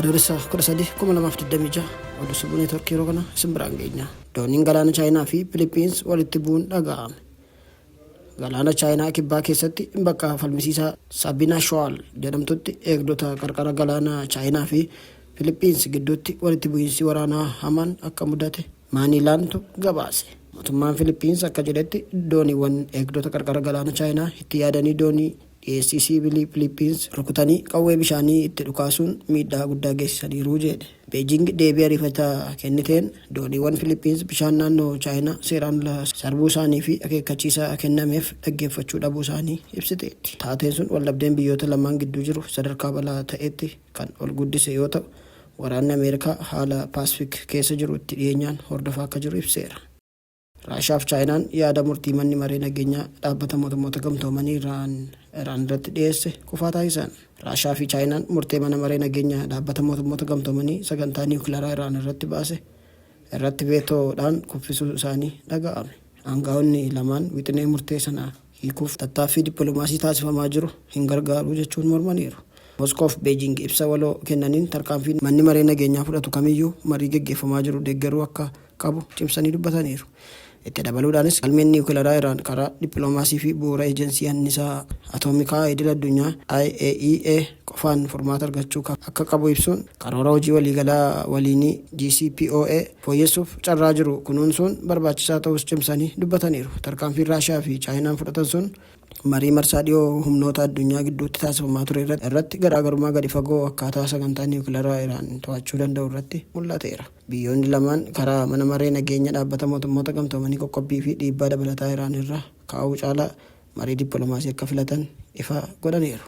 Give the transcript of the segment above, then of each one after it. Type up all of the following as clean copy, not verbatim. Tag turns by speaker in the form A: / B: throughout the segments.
A: Adoolessa 13, 2026 oduu Sibuu Neetworkii yeroo kana isin biraan geenya. Dooniin galaana Chaayinaa fi Filiippiins walitti bu'uun dhaga'ame. Galaana Chaayinaa kibbaa keessatti bakka falmisiisaa Sabina Shoal jedhamtutti eegdota qarqara galaana Chaayinaa fi Filiippiins gidduutti walitti bu'iinsi waraanaa hamaan akka mudate Maaniilaantu gabaase. Mootummaan Filiippiins akka jedhetti dooniiwwan eegdota qarqara galaana Chaayinaa itti yaadanii doonii dhiyeessii siivilii Filiippiins rukutanii qawwee bishaanii itti dhukaasuun miidhaa guddaa geessisaniiru jedhe. Beejing deebii ariifataa kenniteen dooniiwwan Filiippiins bishaan naannoo Chaayinaa seeraan ala sarbuu isaanii fi akeekkachiisa kennameef dhaggeeffachuu dhabuu isaanii ibsiteetti. Taateen sun waldhabdeen biyyoota lamaan gidduu jiru sadarkaa balaa ta'etti kan ol guddise yoo ta'u, waraanni Ameerikaa haala Paasifik keessa jiru itti dhiyeenyaan hordofaa akka jiru ibseera. Raashiyaa fi Chaayinaan yaada murtii Manni Maree Nageenyaa Dhaabbata Mootummoota Gamtoomanii Iraan irratti dhiyeesse kufaa taasisan. Raashiyaa fi Chaayinaan murtee Mana Maree Nageenya Dhaabbata Mootummoota Gamtoomanii sagantaa niwukilaraa Iraan irratti baase irratti veetoodhaan kuffisuu isaanii dhaga'ame. Aanga'oonni lamaan wixinee murtee sana hiikuuf tattaaffii dippilomaasii taasifamaa jiru hin gargaaru jechuun mormaniiru. Moskoo fi Beejiing ibsa waloo kennaniin tarkaanfiin Manni Maree Nageenyaa fudhatu kamiyyuu marii geggeeffamaa jiru deeggaruu akka qabu cimsanii dubbataniiru. Itti dabaluudhaanis galmeen niwukilaraa Iraan karaa dippilomaasii fi bu'uura Ejensii Annisaa Atoomikaa Idil Addunyaa, IAEA, qofaan furmaata argachuu akka qabu ibsuun, karoora hojii waliigalaa waliinii, JCPOA, fooyyessuuf carraa jiru kunuunsuun barbaachisaa ta'uus cimsanii dubbataniiru. Tarkaanfiin Raashiyaa fi Chaayinaan fudhatan sun marii marsaa dhiyoo humnoota addunyaa gidduutti taasifamaa ture irratti garaagarummaa gadi fagoo akkaataa sagantaa niwukilaraa Iraan to'achuu danda'u irratti mul'ateera. Biyyoonni lamaan karaa Mana Maree Nageenya Dhaabbata Mootummoota Gamtoomanii qoqqobbii fi dhiibbaa dabalataa Iraan irra kaa'uu caalaa marii dippilomaasii akka filatan ifa godhaniiru.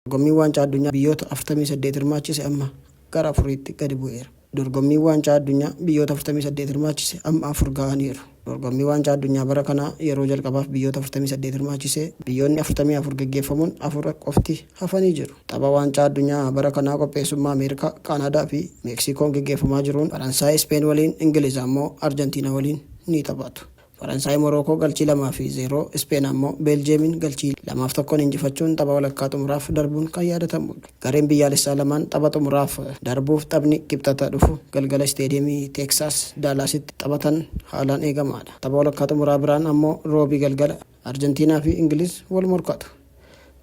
A: Dorgommiin Waancaa Addunyaa biyyoota 48 hirmaachise amma gara afuriitti gadi bu'eera. Dorgommiin Waancaa Addunyaa biyyoota 48 hirmaachise amma afur ga'aniiru. Dorgommii Waancaa Addunyaa bara kanaa yeroo jalqabaaf biyyoota 48 hirmaachise biyyoonni 44 geggeeffamuun afur qofti hafanii jiru. Tapha Waancaa Addunyaa bara kanaa qopheessummaa Ameerikaa, Kaanaadaa fi Meeksiikoon geggeeffamaa jiruun Faransaay Ispeen waliin, Ingiliz ammoo Arjantiinaa waliin ni taphatu. Faransaay Morookoo galchii 2 fi 0, Ispeen ammoo Beeljiyeemiin galchii 2 fi 1n injifachuun tapha walakkaa xumuraaf darbuun kan yaadatamuudha. Gareen biyyaalessaa lamaan tapha xumuraaf darbuuf taphni Kibxata dhufu galgala Isteediyeemii Teeksaas Daalaasitti taphatan haalaan eegamaadha. Tapha walakkaa xumuraa biraan ammoo Roobii galgala Arjantiinaa fi Ingiliz wal morkatu.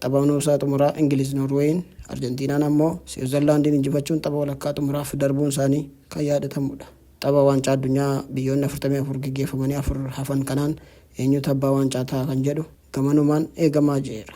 A: Tapha nuusa xumuraa Ingiliz Noorweeyiin, Arjantiinaan ammoo Siwiizarlaandiin injifachuun tapha walakkaa xumuraaf darbuun isaanii kan yaadatamuudha. Tapha Waancaa Addunyaa biyyoonni 44 geggeeffamanii 4 hafan kanaan eenyutu abbaa waancaa ta'a kan jedhu gamanumaan eegamaa jiera.